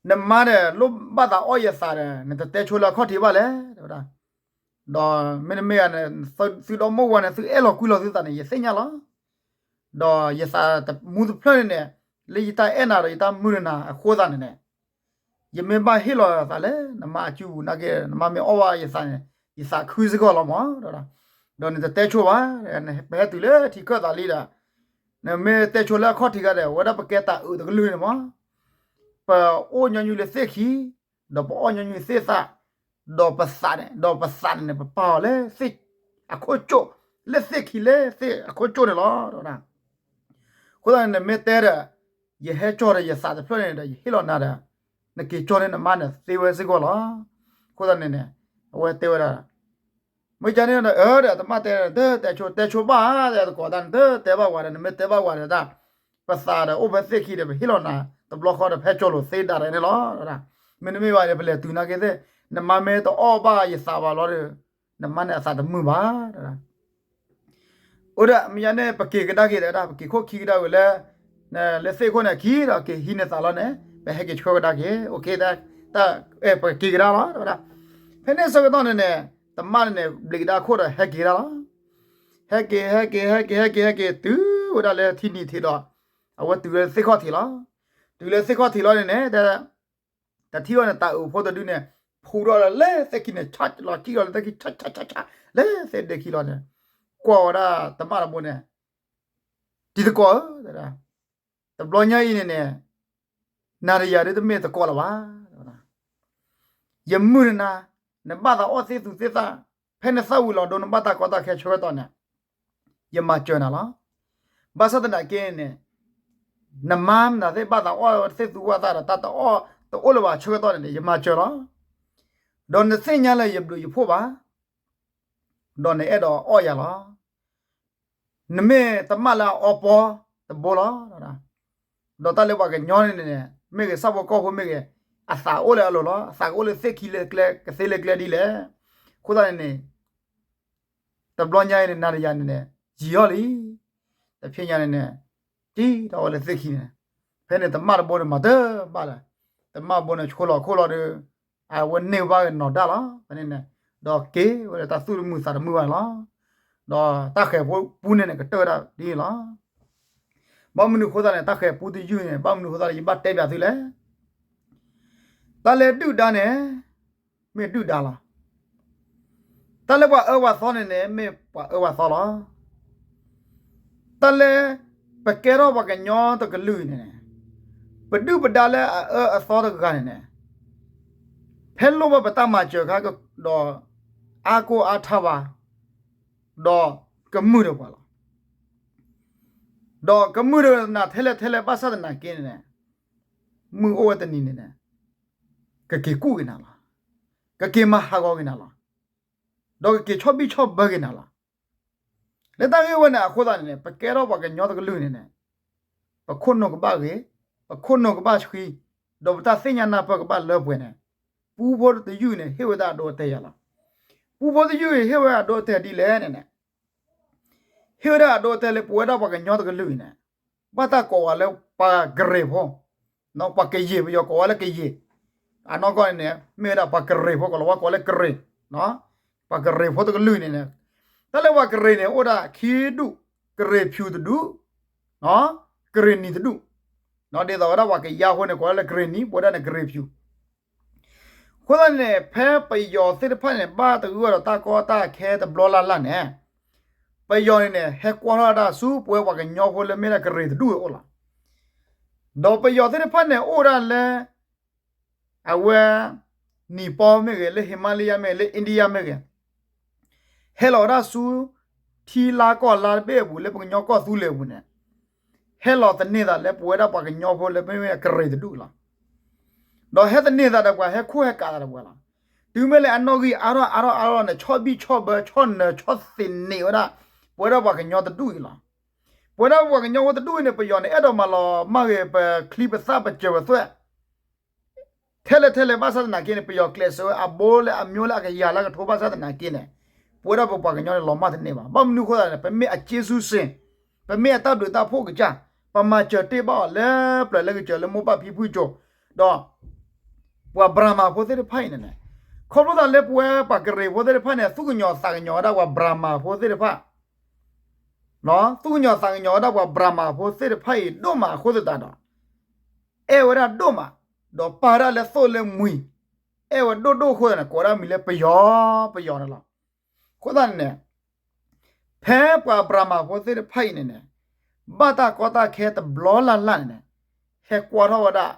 နမါဒီး လိၣ်ဘၣ်သးအီၣ်ယသးဒီး နတတဲဆိလၢအခီၣ်ထံးဘၣ်လဲၣ် တဲဝဲဒၣ်. ဒီးမ့တမ့ၢ်ဧါန့ၣ် သုဒီမိၢ်ဝၤန့ၣ် သုအဲၣ်လီၤကွံလီၤသုသးန့ၣ် ယသ့ၣ်ညါလီၤ. ဒီးယသးမူတဖျၢၣ်န့ၣ်န့ၣ် လၢယတၢ်အဲၣ်နၤဒီး ယတၢ်မုာ်နၤအဃိသတးန့ၣ်န့ၣ် ယမ့ၢ်ဘၣ်ဟ့ၣ်လီၤသးလၢနမါအစုပူၤနာ်က့ နမါမ့ၢ်အီၣ်ဘၣ်ယသးန့ၣ် ယသးခုစ့ၢ်ကီးလီၤမး တဲဝဲဒၣ်. ဒီးနတတဲဆိဘၣ်, ပဟဲတုၤလၢထံခၢၣ်သးလံဒီး နမ့ၢ်တဲဆိလၢအခီၣ်ထံးဂၤဒီး အဝဲဒၣ်ပကဲတၢ်အုးတကလုာ်န့ၣ်မး, ပအိၣ်ညီနုၢ်လၢသ့ၣ်ခံ, ဒီးပအီၣ်ညီနုၢ်သ့ၣ်သၣ်, ဒီးပသးန့ၣ်, ဒီးပသးန့ၣ်န့ၣ် ပပာ်အီၤလၢသ့ၣ်အခိၣ်ကၠိၣ်, လၢသ့ၣ်ခံလၢသ့ၣ်အခိၣ်ကၠိၣ်န့ၣ်လီၤ တဲဝဲဒၣ်. အဃိသတးန့ၣ် နမ့ၢ်တဲဒီး ယဟဲကၠီဒီးယသးတဖျၢၣ်န့ၣ်ဒီး ယဟ့ၣ်လီၤနၤဒီး နက့ၤကၠီန့ၢ်နမါန့ၣ်သ့ဝဲစ့ၢ်ကီးလီၤ. အဃိသတးန့ၣ်န့ၣ် အဝဲတဲဝဲဒၣ် မ့ၢ်ကန့ၣ်ဒီး အၢ ဒီးသမၣ်တဲ တတဲဆိ တဲဆိဘၣ်ဧါ တဲသကိးတၢ်န့ၣ် တတဲဘၣ်ဝဲဒီး နမ့ၢ်တဲဘၣ်ဝဲဒီးတၢ် ပသးဒီးအိၣ်ဖဲသ့ၣ်ခံဒီး ပဟ့ၣ်လီၤနၤ တဘျီဃီဒီး ဖဲကၠီလိာ်သ့ဒၣ်ရဲၣ်န့ၣ်လီၤ. မ့တမ့ၢ်ဘၣ်ဒီး ပလဲၤတုၤနာ်က့သ့ၣ် နမါမ့ၢ်တအီၣ်ဘၣ်ယသးဘၣ်လီၤဒီး နမါန့ၣ်အသးတမုာ်ဘၣ် တဲဝဲဒၣ်. အိၣ်ဒီး မ့ၢ်ယၤန့ၣ် ပက့ၤကဒါက့ၤ တဲဝဲဒၣ် ပက့ၤခိၣ်ခံကဒါဝံၤလၢ လၢသ့ၣ်ခိၣ်န့ၣ်အခံဒီး က့ၤဟံးန့ၢ်သးလီၤန့ၣ် ပဟဲက့ၤဆှၢကဒါက့ၤ အိၣ်ခ့ တၢ် ပက့ၤကဒါလီၤ တဲဝဲဒၣ်. ဖဲန့ၣ်ဆၢကတီၢ်န့ၣ်န့ၣ် သမၣ်န့ၣ်န့ၣ် ဘျံးကဒါခိၣ်ဒီး ဟဲက့ၤဒၣ်လီၤ. ဟဲက့ၤ ဟဲက့ၤ ဟဲက့ၤ ဟဲက့ၤ ဟဲက့ၤ တုၤဝဲဒၣ်လၢထံနံၤထံးဒီး အဝဲတုၤလၢသ့ၣ်ခီၣ်ထံးလီၤ. တုၤလၢသ့ၣ်ခီၣ်ထံးလီၤန့ၣ်န့ၣ် တထံၣ်ဝဲန့ၣ် တၢ်အုးဖိတဒုန့ၣ် ဖူထီၣ်လၢသ့ၣ်ခံန့ၣ် ဆးလီၤခံလီၤလၢသ့ၣ်ခံ ဆးဆးဆးဆး လၢသ့ၣ်ဒ့ခံလီၤန့ၣ် ကွၢ်ဝဲဒၣ်သမၣ်တဘိန့ၣ် တံၤသကိးဧၢ တဲဝဲဒၣ်, တဘျီညါအံၤန့ၣ်န့ၣ် နၤဒီးယၤဒုးတမ့ၢ်သကိးလၢၤဘၣ် တဲဝဲဒၣ်. ယမုာ်နၤ, နဘၣ်သးအီၣ်သ့ၣ်သူသ့ၣ်သၣ်, ဖဲနသၣ်ဝံၤလီၤဒိ နဘၣ်တၢ်ကီတၢ်ခဲဆၢကတီၢ်န့ၣ် ယမၤစၢၤနၤလီၤ. ဘၣ်ဆၣ်သနာ်က့န့ၣ် နမါမနုၤသ့ၣ်ဘၣ်သးအီၣ်သ့ၣ်သူဝၣ်သၣ်ဒီး တၢ်တအီၣ်တအိၣ်လၢၤဘၣ်ဆၢကတီၢ်န့ၣ်န့ၣ် ယမၤစၢၤလီၤ. ဒီးနသ့ၣ်ညါလၢယဘျုးယဖှိၣ်ဘၣ်, ဒီးနအဲၣ်ဒိးအီၣ်ယၤလီၤ. နမ့ၢ်တမၣ်လၢအအီပီတဘိလီၤ. ဒီးတၢ်လၢပှၤကညီန့ၣ်န့ၣ် မ့ၢ်ဂ့ၤ ဆၣ်ဖိကီၢ်ဖိမ့ၢ်ဂ့ၤ အသးအိၣ်လၢအလိၤလီၤ. အသးကအိၣ်လၢသ့ၣ်ခံလၢကျဲ ကသ့လၢကျဲဒ်လဲၣ်. အဃိသတးန့ၣ်န့ၣ် တဘျီညါအံၤန့ၣ် နၤဒီးယၤန့ၣ်န့ၣ် ယံာ်အီၤလံ. တဖဲညါန့ၣ်န့ၣ် တံၢ်ထီၣ်ဝဲလၢသ့ၣ်ခံန့ၣ်, ဖဲန့ၣ်သမၣ်တဘိန့ၣ် မၤတဘၣ်လၢၤ, သမၣ်တဘိန့ၣ် ဆိလီၤခိၣ်လီၤဒီး အဝဲန့ၢ်ဘၣ်နီၢ်ဒါလီၤ. ဖဲန့ၣ်န့ၣ် ဒီးက့ၤဝဲဒီးတၢ်သူၣ်တမုာ်သးတမုာ်ဘၣ်န့ၣ်လီၤ. ဒီးတၢ်ဃဲၤပူန့ၣ်န့ၣ် ကတၢၢ်ဝဲဒၣ်ဒ်န့ၣ်လီၤ. ဘၣ်မနုၤအဃိသတးန့ၣ် တၢ်ဃဲၤပူတယုၢ်န့ၣ် ဘၣ်မနုၤအဃိသတးန့ၣ် ယဘၣ်တဲပျးသုလဲၣ်. တၢ်လၢဒုၣ်ဒါန့ၣ် မ့ၢ်ဒုၣ်ဒါလီၤ. တၢ်လၢပှၤအၢပှၤသီန့ၣ်န့ၣ် မ့ၢ်ပှၤအၢပှၤသီလီၤ. တၢ်လၢ ပကဲထီၣ်ပှၤကညီတကလုာ်အံၤန့ၣ်န့ၣ် ပဒုၣ်ပဒါလၢအအၢအသီတဂၤန့ၣ်န့ၣ် ဖဲလိၣ်ဘၣ်ပတၢ်မၤစၢၤအခါဒီး အါကိၢ်အါထါဘၣ် ဒီးကမုာ်ဒီးပှၤလီၤ. ဒီးကမုာ်ဒီးနၤထဲလဲၣ်ထဲလဲၣ်ဘၣ်ဆၣ်သနာ်က့န့ၣ်န့ၣ်, မုၢ်အိၣ်ဝဲတနံၤန့ၣ်န့ၣ်, ကက့ၤကူၣ်က့ၤနၤလီၤ. ကက့ၤမၤဟးဂီၤက့ၤနၤလီၤ. ဒီးကက့ၤဆီၣ်ဘံၣ်ဆီၣ်ဘၢက့ၤနၤလီၤ. လၢတၢ်ဂ့ၢ်ဝဲန့ၣ်အဃိသတးန့ၣ်န့ၣ် ပကဲထီၣ်ပှၤကညီတကလုာ်န့ၣ်န့ၣ်, ပခိၣ်နူာ်ကဘၣ်ဂ့ၤ, ပခိၣ်နူာ်ကဘၣ်ဆှံ, ဒီးပတၢ်သ့ၣ်ညါနၢ်ပၢၢ်ကဘၣ်လၢပှဲၤန့ၣ်, ပူဖိတယုၢ်န့ၣ် ဟ့ၣ်ဝဲဒၣ်အဒိအတဲာ်ယၤလီၤ. ပူဖိတယုၢ်အံၤ ဟ့ၣ်ဝဲအဒိအတဲာ်ဒ်လဲၣ်န့ၣ်န့ၣ်, ဟ့ၣ်ဝဲဒၣ်အဒိအတဲာ်လၢပဝဲဒၣ်ပှၤကညီတကလုာ်အံၤန့ၣ်, ဘၣ်တၢ်ကိးဝဲလၢပှၤကရ့ၢ်ဖိ, ပှၤကယ့ၢ် ပယီၤကိးဝဲလၢကယ့ၢ်, အနီၢ်ကီၢ်န့ၣ်န့ၣ် မ့ၢ်ဝဲဒၣ်ပှၤကရ့ၢ်ဖိ ကိးလီၤဝဲကိးလၢကရ့ၢ်, ပှၤကရ့ၢ်ဖိတကလုာ်န့ၣ်န့ၣ်, တၢ်လၢပှၤကရ့ၢ်န့ၣ် အိၣ်ဒၣ်ခံဒူၣ်, ကရ့ၢ်ဖၠူၣ်တဒူၣ်, ကရ့ၢ်နံၤတဒူၣ်, ဒ်သိးဝဲဒၣ်ပှၤကယါဖိန့ၣ် ကိးဝဲလၢကရ့ၢ်နံၤ ပဝဲဒၣ်န့ၣ်ကရ့ၢ်ဖၠူၣ် အဃိသတးန့ၣ် ဖဲပယီၤသ့ၣ်တဖၣ်န့ၣ် ဘၣ်တဂုာ်အီၤဒီးတၢ်ကီတၢ်ခဲတဘျီလၢ်လၢ်န့ၣ်, ပယီၤန့ၣ်န့ၣ် ဟဲကွၢ်ထီၣ်ဒၣ်ဆူပဝဲပှၤကညီဖိလၢမ့ၢ်ဒၣ်ကရ့ၢ်တဒူၣ်အအိၣ်လီၤ. ဒီးပယီၤသ့ၣ်တဖၣ်န့ၣ် အိၣ်ဒၣ်လၢ အဝဲ နံၣ်ပီမ့ၢ်ဂ့ၤ, လၢဟံမါလယါမ့ၢ်ဂ့ၤ, လၢအ့ဒံယါမ့ၢ်ဂ့ၤ, ဟဲလီၤဝဲဒၣ်ဆူ ထံလါကီၢ်လါတဘ့ၣ်အပူၤ လၢပှၤကညီကီၢ်သူလ့ၤအပူၤန့ၣ်, ဟဲလီၤသန့ၤသးလၢပဝဲဒၣ်ပှၤကညီဖိလၢမ့ၢ်ကရ့ၢ်တဒူၣ်လီၤ. ဒီးဟဲသန့ၤသးဒီးပှၤ ဟဲခိၣ်ဟဲကးသးဒီးပှၤလီၤ. တုၤမ့ၢ်လၢအနီၣ်ဂံၢ်အါထီၣ်အါထီၣ်အါထီၣ်န့ၣ် ဆီၣ်ဘံၣ်ဆီၣ်ဘၢ ဆီၣ်နၢၤဆီၣ်သန့ၤဝဲဒၣ် ပဝဲဒၣ်ပှၤကညီတဒူၣ်အံၤလီၤ. ပဝဲဒၣ်ပှၤကညီဖိတဒူၣ်အံၤန့ၣ် ပယီၤန့ၣ် အဲၣ်ဒိးမၤလီၤမၢ်ဂ့ၤ ပချံပသၣ်ပစၢၤပသွဲၣ် ထဲလဲၣ်ထဲလဲၣ်ဘၣ်ဆၣ်သနာ်က့န့ၣ် ပယီၤကျဲးစၢးဝဲအဘိလၢအမျိုးလၢအကယၤလၢအကထိဘၣ်ဆၣ်သနာ်က့န့ၣ်, ပဝဲဒၣ်ပပှၤကညီန့ၣ်လီၤမၢ်တန့ၢ်ဘၣ်. ဘၣ်မနုၤအဃိသတးန့ၣ် ပမ့ၢ်အက့စူစ့, ပမ့ၢ်အတၢ်ဘျုးတၢ်ဖှိၣ်ကစၢ်, ပမၤစၢၤတ့ၢ်ဘၣ်အီၤလၢပျၢၤလၢကစၢၤလၢမိၢ်ပၢ်ဖံဖုကၠိ, ဒီး ပှၤဘြၤမၤဖိသ့ၣ်တဖၣ်အံၤန့ၣ်န့ၣ်, ခီဖျိသးလၢပဝဲပှၤကရ့ၢ်ဖိသ့ၣ်တဖၣ်န့ၣ် သူၣ်ကညီၤသးကညီၤဝဲဒၣ်ပှၤဘြၤမၤဖိသ့ၣ်တဖၣ် သူၣ်ကညီၤသးကညီၤဝဲဒၣ်ပှၤဘြၤမၤဖိသ့ၣ်တဖၣ်အံၤဒိၣ်မးအဃိသတးဒီး အဲၣ်ဝဲဒၣ်ဒိၣ်မး, ဒီးပာ်ဝဲဒၣ်လၢသိၣ်လၢမှံၤ, အဲၣ်ဝဲဒိၣ်ဒိၣ်အဃိသတးန့ၣ် ကိးဒၣ်မံၤလၢပယီၤ, ပယီၤန့ၣ်လီၤ. အဃိသတးန့ၣ်န့ၣ်, ဖဲပှၤဘြၤမၤဖိသ့ၣ်တဖၣ်အံၤန့ၣ်န့ၣ်, ဘၣ်တၢ်ကီတၢ်ခဲတဘျီလၢ်လၢ်န့ၣ်န့ၣ်, ဟဲကွၢ်ထီၣ်ဝဲဒၣ်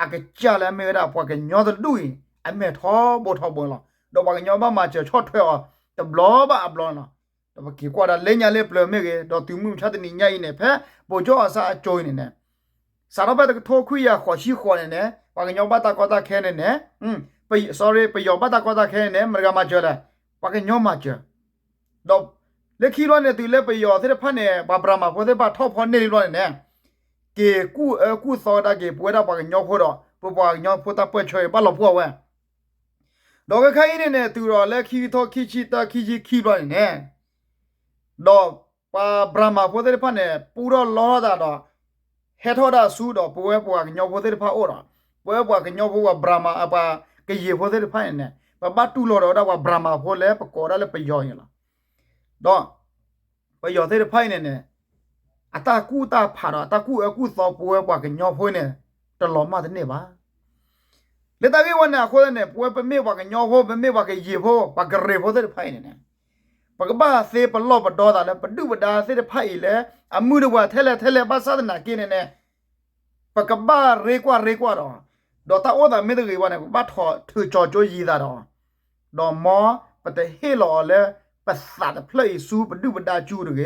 အကစၢ်လၢအမ့ၢ်ဝဲဒၣ်ပှၤကညီတဒူၣ်အံၤ အမဲာ်ထီဘိထီဘိန့ၣ်လီၤ. ဒီးပှၤကညီဘၣ်မၤစၢၤဆီၣ်ထွဲအီၤတဘျီဘၣ်အဘျီန့ၣ်လီၤ. ဒီးပက့ၤကွၢ်ဒၣ်လၢညါလၢပျၢၤမ့ၢ်ဂ့ၤ, ဒီးတုၤမုၢ်မဆါတနံၤညါအံၤန့ၣ် ဖဲဗိုလ်ချုပ်အောင်ဆန်းအစိၤအံၤန့ၣ်န့ၣ်, စးထီၣ်ဖဲတကထိခွံကယၤဃိးဆံဃိးန့ၣ်န့ၣ် ပှၤကညီဘၣ်တၢ်ကီတၢ်ခဲန့ၣ်န့ၣ်, ပယီၤ, sorry, ပယီၤဘၣ်တၢ်ကီတၢ်ခဲန့ၣ်န့ၣ် မတၤဂၤမၤစၢၤလဲၣ်, ပှၤကညီမၤစၢၤ ဒီးလၢခံဘျီန့ၣ် တုၤလၢပယီၤသ့ၣ်တဖၣ်န့ၣ် ပှၤဘြၤမၤဖိသ့ၣ်တဖၣ်ထီၣ်ဖီၣ်န့ၢ်လံဘျီန့ၣ်န့ၣ်, က့ၤကူၣ်အၢကူၣ်သီကဒါက့ၤ ပဝဲဒၣ်ပှၤကညီဖိဒီး ပပှၤကညီဖိတၢ်ပၢၢ်ဆၢအံၤဘၣ်လီၤပှီၢ်ဝဲ. ဒီးခဲခါအံၤန့ၣ်န့ၣ် တုၤဒီးလၢခံကထိခံဆံတၢ ခံဆံခံဘျီန့ၣ်န့ၣ်, ဒီးပှၤဘြၤမၤဖိသ့ၣ်တဖၣ်န့ၣ် ပူထီၣ်လီထီၣ်သးဒီး ဟဲထီၣ်ဒၣ်ဆူဒီးပဝဲပှၤကညီဖိသ့ၣ်တဖၣ်အအိၣ်ဒီး ပဝဲပှၤကညီဖိပှၤဘြၤမၤ ပှၤကယံာ်ဖိသ့ၣ်တဖၣ်န့ၣ်န့ၣ် ပဘၣ်တူၢ်လိာ်ဒီးဝဲဒၣ်ပှၤဘြၤမၤဖိလၢ ပကိးဒၣ်လၢပယီၤန့ၣ်လီၤ. ဒီးပယီၤသ့ၣ်တဖၣ်အံၤန့ၣ်န့ၣ် အတၢ်ကူၣ်တၢ်ဖးဒီးအတၢ်ကူၣ်အၢကူၣ်သီပဝဲပှၤကညီဖိန့ၣ် တလီၤမၢ်တန့ၢ်ဘၣ်. လၢတၢ်ဂ့ၢ်ဝဲန့ၣ်အဃိသတးန့ၣ် ပဝဲပမ့ၢ်ပှၤကညီဖိ ပမ့ၢ်ပှၤကယံာ်ဖိ ပှၤကရ့ၢ်ဖိသ့ၣ်တဖၣ်အံၤန့ၣ်န့ၣ် ပကဘၣ်သ့ပလီၢ်ပဒီသးလၢပဒုၣ်ပဒါသ့ၣ်တဖၣ်အံၤလၢ အမုၢ်တဝဲထဲလဲၣ်ထဲလဲၣ်ဘၣ်ဆၣ်သနာ်က့န့ၣ်န့ၣ် ပကဘၣ်ရ့ကွၢ်ရ့ကွၢ်ဒီး ဒီးတၢ်အိၣ်သးမ့ၢ်တဂ့ၤဘၣ်န့ၣ် ပကဘၣ်ထီၣ်ထုးကၠီၤကၠိယံၤသးဒီး ဒီးမ်ပတဟ့ၣ်လီၤအီၤလၢ ပသးတဖျၢၣ်အံၤဆူပဒုၣ်ပဒါကၠူတဂ့ၤ. လၢ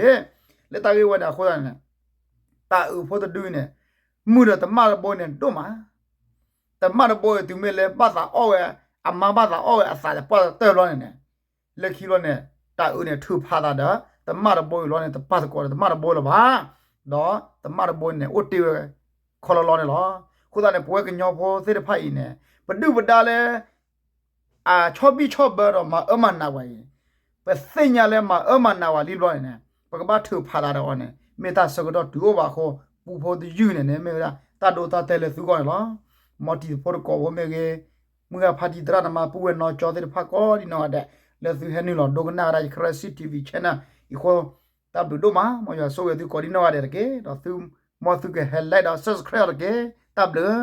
တၢ်ဂ့ၢ်ဝဲန့ၣ်အဃိသတးန့ၣ် တၢ်အုးဖိတဒုန့ၣ် မုာ်ဒီးတမၣ်တဘိန့ၣ်ဒိၣ်မး တမၣ်တဘိအံၤတုၤမ့ၢ်လၢဘၣ်သးအီၣ်ဝဲ အမါဘၣ်သးအီၣ်ဝဲအသးတပှၢ်တၢၢ်ဘျီန့ၣ်န့ၣ် လၢခံဘျီန့ၣ် တၢ်အုးန့ၣ်ထုးဖးသးဒီး တမၣ်တဘိအံၤဘျီန့ၣ် တပာ်သကိးဒီးတမၣ်တဘိလၢၤဘၣ်. ဒီးတမၣ်တဘိန့ၣ် အိၣ်တ့ၢ်ဝဲ ခီလီၤလီၤန့ၣ်လီၤ. အဃိသတးန့ၣ် ပဝဲကညီဖိသ့ၣ်တဖၣ်အံၤန့ၣ် ပဒုၣ်ပဒါလၢ အဆီၣ်ဘံၣ်ဆီၣ်ဘၢဒီးမၤအၢမၤနးဝဲအံၤ ပသ့ၣ်ညါလၢမၤအၢမၤနးဝဲလံဘျီန့ၣ်န့ၣ် ပကဘၣ်ထုးဖးသးဒီးအီၤန့ၣ် မ့ၢ်တၢ်ဆၢကတီၢ်တုၤအိၣ်ဘၣ်အဃိ ပူဖိတယုၢ်န့ၣ်န့ၣ် မ့ၢ်ဝဲဒၣ်တၢ်ဒိတၢ်တဲာ်လၢသုဂီၢ်န့ၣ်လီၤ. မ်တံၤသကိးဖိတကိးဖိမ့ၢ်ဂ့ၤ, မုၢ်ဂၢ်ဖါတံၢ်သရၣ်သမါ ပုၢ်ဝဲၢ်နီၢ်ကၠီသ့ၣ်တဖၣ်ကိးဒံနီၢ်ဂၤဒဲး လၢသုဟဲနုာ်လီၤဒိကနၣ်ဝဲဒၣ် ယ Karen Sing TV Channel အံၤအဃိ တၢ်ဘျုးဒိၣ်မး မ်ယွၤဆိၣ်ဂ့ၤသုကိးဒံနီၢ်ဂၤဒဲးတက့ၢ်. ဒီးသု မ်သုကဟဲ like ဒီး subscribe အီၤတက့ၢ်. တၢ်ဘျုး